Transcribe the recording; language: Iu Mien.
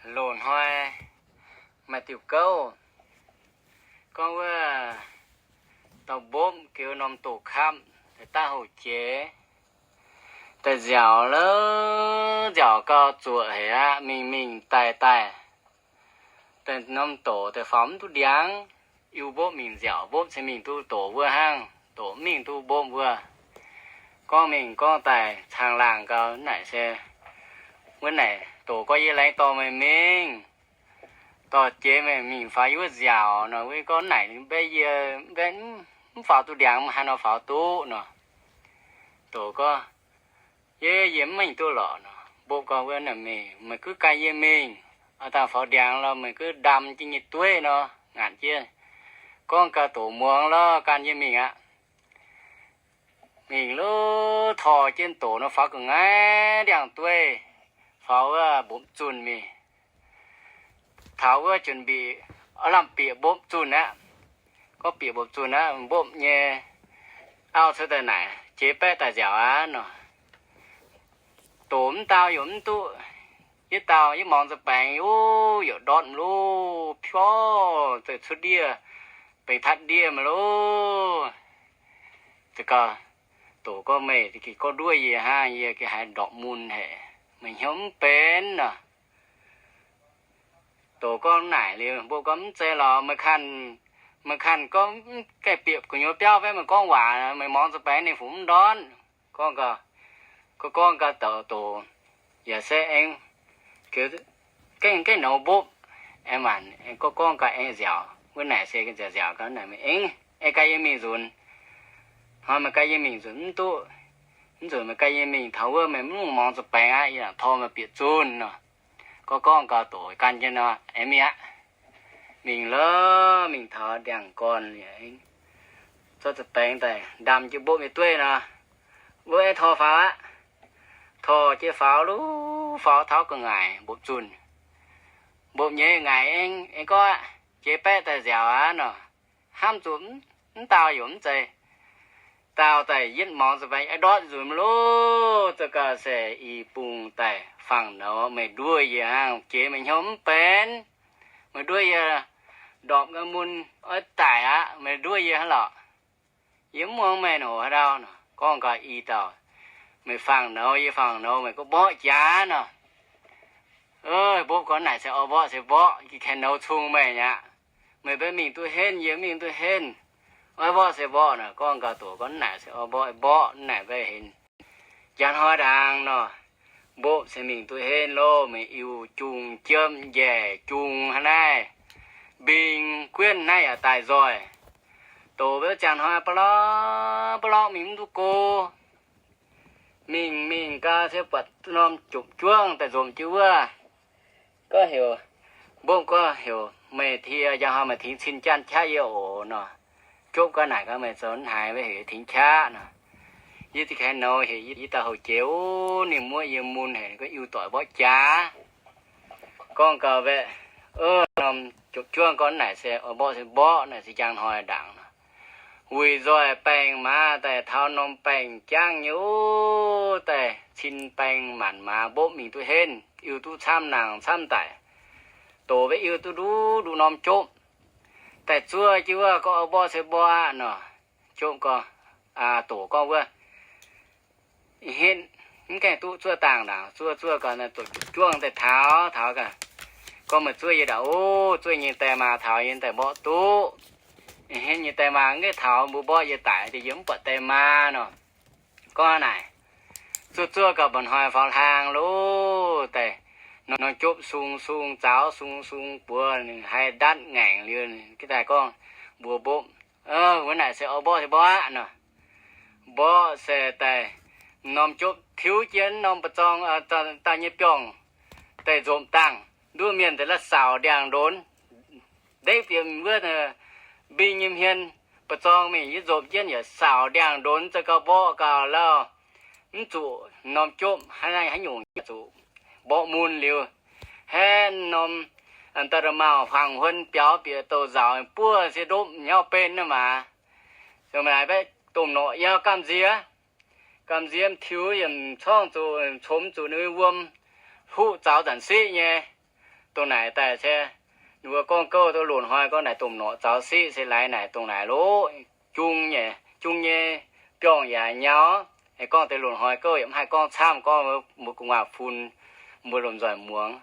Loz-hnoi maaih diuh gouv gorngv wuov dauh mbopv geu norm doqc kapv daaih daav houc jiex, daaih nziaauc lov nziaauc gau zuoqc haic aqv, mingh mingh daaih daaih, daaih norm doqc daaih faaux mv duqv ndiangx. Iu mbopv mingh nziaauc, mbopv se mingh duqv doqc wuov hnangv, doqc mv mingh duqv mbopv wuov. Gorngv mingh gorngv daaih caangh laangh gau naaic se, wuov naaic doqc gorngv, yie laengz dorh meih mingh, dorh jiex meih mingh faaux yie wuov nziaauc nor. Wuov gorngv, naaic mbaeqv yie mbaeqv mv faaux duqv ndiangx, haaix nor faaux duqv nor. Doqc gorngv, yie, yie mv mingh duqv lorqc nor. Mbopv gorngv, wuov naaic meih, meih gunv gan yie mingh, dangh faaux ndiangx lorh meih gunv ndam jienv nyei dueiv nor, ngaatc jienv. Gorngv gau doqc muangx lorh, gan yie mingh aqv. Mingh lov, tor jienv doqc nor faaux gu'nguaaic ndiangx-dueiv, faaux wuov mbopv zunh mingh. Taux wuov juonc mbic, lamh bieqc mbopv zunh aqv. Gorngv bieqc mbopv zunh aqv, mbopv nyei auv cuotv daaih naaic, jiex baeqv daaih nziaauc aqv nor. Doqc mv dau yaac mv duqv. Yietv dau, yietv morngx za'baengx, o, yaac ndortv mv lov, piov, zuqc cuotv ndiev, benx tatv ndiev mv lov. Za'gengh doqc gorngv, meih gengh gorngv nduov yie hnangv, yie gengh haiz ndorpc mun haic, meih hnyouv mv benx nor. Doqc gorngv naaic liuz, mbopv gorngv, mv zeiz lorqc, meih kanh, meih kanh gorngv mv gaengh bieqc gu'nyuoz biauv fai meih gorngv waac, meih morngx za'baengx ninh fungc mv ndortv. Gorngv gau, gorngv gau doqc, doqc yaac se aengx gaengh, gaengh nouz mbopv, aengx maanc gorngv gorngv gau aengx nziaauc. Wuov naaic se nziaauc nziaauc gau naaic, meih aengx, aengx gan yie mingh nzunc. Hnoi meih gan yie mingh nzunc mv duqv. Mv nzunc meih gan yie mingh taux wuov meih mv lungh morngx za'baengx aqv, yie tor meih bieqc zunh nor. Gorngv gorngv gau doqc gan jienv nor, aengx mi'aqv. Mingh lov, mingh taux ndiangx-gorn, zorqv za'baengx daaih ndamv jienv mbopv nyei dueiv nor, mbopv aengx tor faaux aqv. Tor jienv faaux lov, faaux taux gu'nguaaic mbopv zunh. Mbopv nyei ngaaic aengx, aengx gorngv, jiex baeqv daaih nziaauc aqv nor. Hnamv zuqc mv dau yaac mv zeiz. Dau daaih yietv morngx za'baengx ndortv nzunc mv lov, za'gengh se i bung daaih fangx nouz, meih nduov yie hnangv, jiex meih hnyouv mv benx. Meih nduov yie ndorpc gau mun oix daic aqv, meih nduov yie hnangv lorqc. Yie mv muangx meih nor haaix ndau nor. Gorngv gau i dauh, meih fangx nouz yie fangx nouz, meih gorngv mborqv jaax nor. Mbopv gorngv, naaic se oix mborqv se mborqv, gengh kaaix nouz cung meih aqv. Meih mbaeqv mingh duqv henv, yie mingh duqv henv. Oix mborqv se mborqv nor. Gorngv gau doqc gorngv, naaic se oix mborqv mborqv, naaic mbaeqv henv. Njang hnoi ndaangc nor, mbopv se mingh duqv henv loh, meih iu jung jiemv njaaic jung hnangv naaiv, mbing guonv naaiv yaac daaih nzoih. Doqc mbaeqv njang hnoi ba'lorngv ba'lorngv mingh mv duqv go. Mingh mingh gau se buatc norm jopv juangv daaih nzopc jienv wuov. Gorngv heuc, mbopv gorngv heuc, meih tie, njang hnoi meih tingx cin janv qaqv yie oc nor. Jopv gau naaic gau, meih zoux haaix haiz mv heuc yie tingx qaqv nor. Yie za'gengh nouz heuc yie dauh houc jiex, ninh muoqv yie mun haic, gorngv iu doic mborqv jaax. Gorngv gau mbaeqv, norm jopv juangv gorngv naaic se oix mborqv se mborqv, naaic se njang hnoi ndaangc nor. Wuic nzoih baengc maaz daaih taux norm baengc jangv nyei ov, daaih cin baeng maanc maaz mbopv mingh duqv henv, iu duqv camv nangc camv daic. Doqc mbaeqv iu duqv nduqc nduqc norm jopv daaih zuov jienv wuov, gorngv, mborqv se mborqv aqv nor. Jopv gorngv, doqc gorngv wuov, henv, mv gaengh duqv, zuov dangh ndaangc, zuov zuov gau, doqc juangv daaih taux, taux gaax, gorngv, meih zuov yie ndaangc ov, zuov nyei die maa taux yie daaih mborqv duqv. Henv nyei die maa mv gaengh taux, mbuo mborqv yie daic, yie mv buatc die maa nor. Gorngv naaic, zuov zuov gau mba'hnoi faaux hlang loh, daaih norm jopv sung sung zaux sung sung buoz, ninh haiz ndatv ngaengc liuz, daaih gorngv mbuox mbopv, wuov naaic se oix mborqv se mborqv aqv nor. Mborqv se daaih norm jopv tiuv jienv norm ba'zorng, dauh nyei biorngh daaih nzopc dangh, nduov mienh daaih la'saauc ndiangx-ndonx, ndeiv bieqc wuov mbing nyei hmien ba'zorng mingh, yie nzopc jienv yaac saauc ndiangx-ndonx, za'gengh mborqv gau lauh, mv zuqc norm jopv haaix, haaix nyungc zuqc mborqv mun liuz, haeqv norm, dauh dauh mauh hmuangx huon biaux bieqc douz-nzauc buov se ndopv nyauv ben maaz. Domh norqc yaac gamh nziex, gamh nziex tiux yaac corngv zuqc, comx zuqc ninh wuom, huqv zaux zanc siqv nyei. dongh naaic daaih se, ninh mbuo gorngv gouv duqv loz-hnoi gorngv naaic domh norqc zaux siqv se laaix naaic dongh naaic loh. Jung nyei, jung nyei biorngh yaac nyau. Gorngv deix loz-hnoi gouv yaac mv haih gorngv camv, gorngv mbuo gu'nguaaz-fun, mbuo lomh nzoih muangx.